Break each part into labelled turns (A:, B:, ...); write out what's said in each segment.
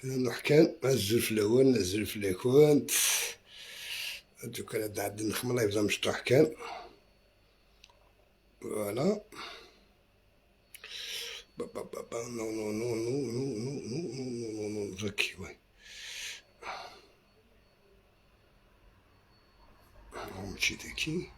A: نحكان نزل في الاول نزل في الاكوان دوكا عندنا نخمم يبدا مشطوح كان voilà. با با با با non non non non non non non non non non زكي oui ماشي ذكي.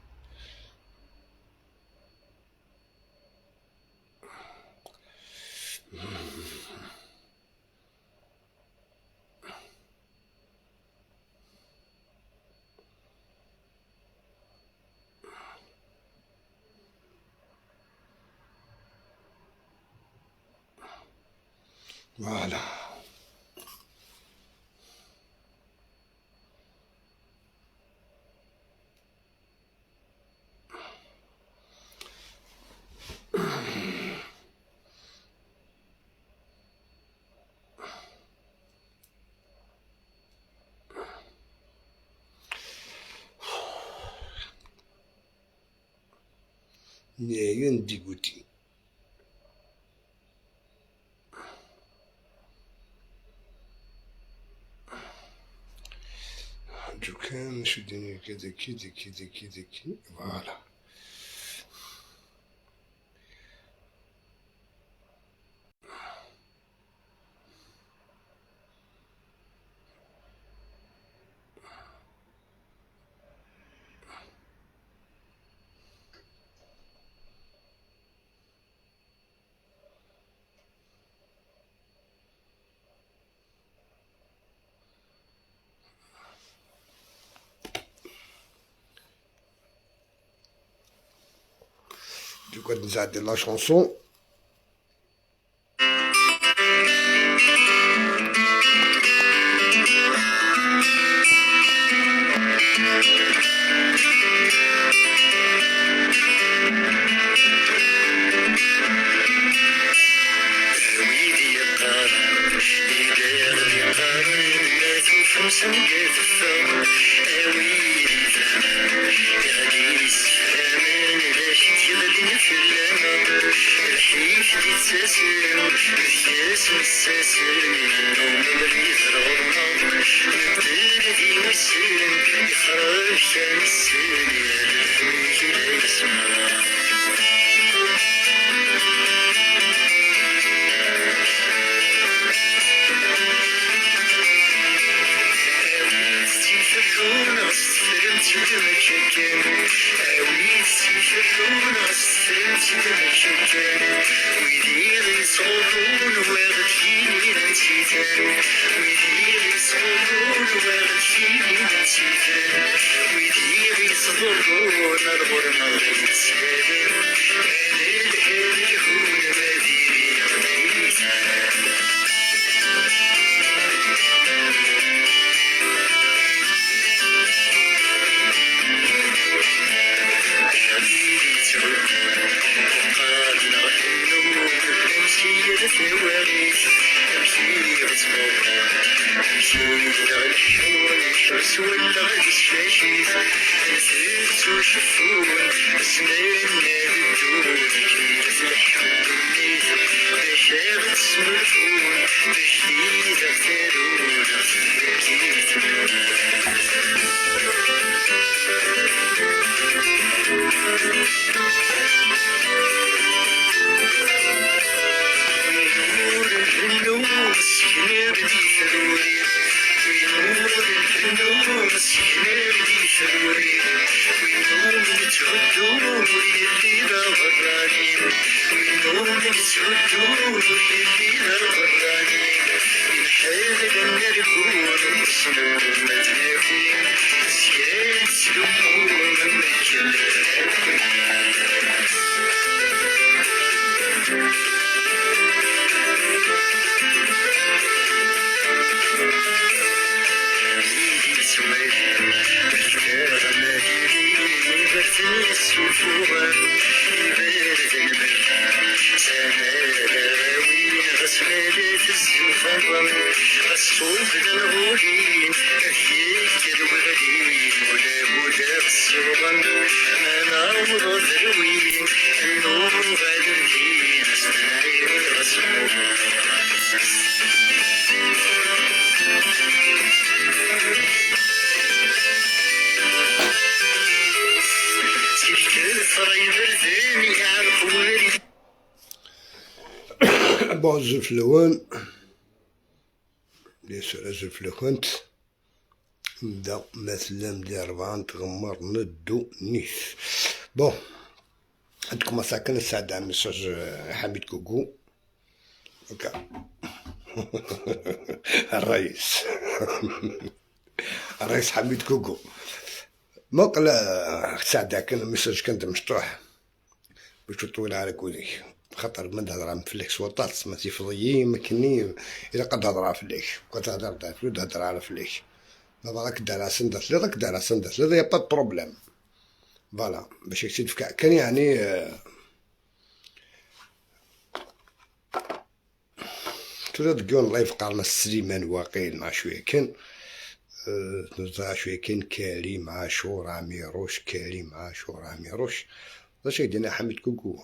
A: Voilà. Rien dégoûté. دوكان شو دنيا كذا كذا كذا كذا كذا voilà. Du coup, nous a de la chanson. bon الزفلون bien sûr الزفلوكنت نبدا مثلا ديال ربعة نتغمر ندو نيف. bon عندكم مساكن السعد عم message حميد كوكو هكا الرئيس الرئيس حميد كوكو موقع سعد كان message كانت مشطوح باش تطول على كودي خاطر من تهضر فليك وطات ما تيفضيي ما كني الا قد تهضر على فليك كنت تهضر على فلوس تهضر على فليك دابا راك دار سندات لي راك دار سندات لي y a pas problème voilà باش يزيد كان يعني تولد تقول الله يفقرنا سليمان واقيل مع شوية كان شوية كان كريم عاشور عميروش كريم عاشور عميروش هذا شي دينا حميد كوكو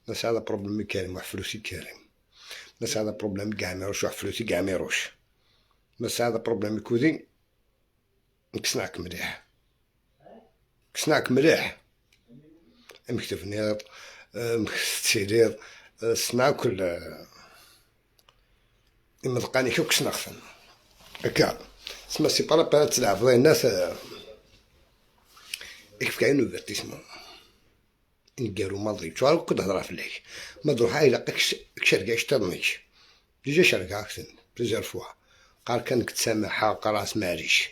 A: ناس هذا problème كريم واحد فلوسي كريم ناس هذا problème كاع ميروش واحد فلوسي كاع ميروش ناس هذا problème كوزي نكسناك مليح كسناك مليح مكتب نيط مكتب صنع كل إما كو كسناخسن هكا سما c'est pas la peine تلعب الناس يكفي كاين avertissement نقالو ماضي شو كنت هضرة في الليل ما تروح إلا كشرقة شترنيش déjà شرقة أكثر plusieurs fois قال كان تسامحها قراص معليش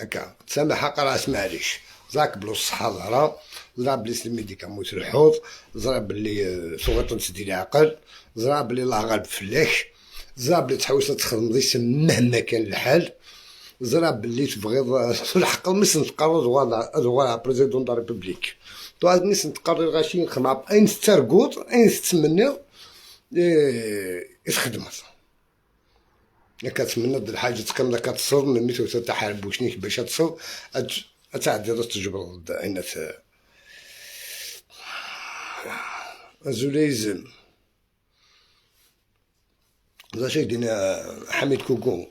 A: هكا تسامحها قراص معليش زاك بلو الصحة ظهرة زرا بلي ال médicaments الحوض زرا بلي صغيط تسدي العقل زرا بلي الله غالب فلاك زرا بلي تحوس تخدم ضيس مهما كان الحال زرا بلي تبغي الحق مس نتقرر دوغا président de République تو مس نتقرر غاشي نخدم اين سترقوط اين تتمنى يخدمت كتمنى الحاجة تكمل كتصور من ميتو تحارب وشنيك باش تصور تعدي تجبر ضد زوليزم هذا شي دينا حميد كوكو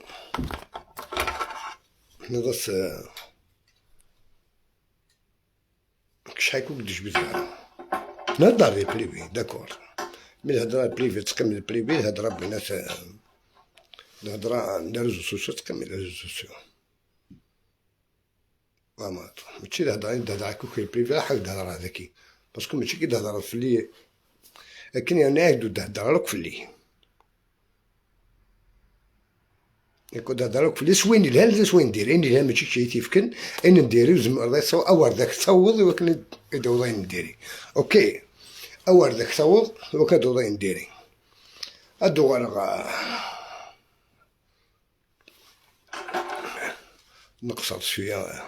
A: نضس شحال كوك تجبد نهضر لي privé d'accord mais الهضرة privée تكمل privé الهضرة بينات الهضرة les réseaux sociaux تكمل les réseaux sociaux ماشي الهضرة تهضر كوك privé راح تهضر هذاكي parce que ماشي كي تهضر في اللي لكن يعني عندو تهضر لك في اللي يكون تهضر لك في اللي سوين لها سوين ندير إن لها ماشي شي تيفكن إن نديري زعما أور ذاك تصوض وكن يدوضين نديري OK أور ذاك تصوض وكن دوضين نديري أدو غير نقصر شوية.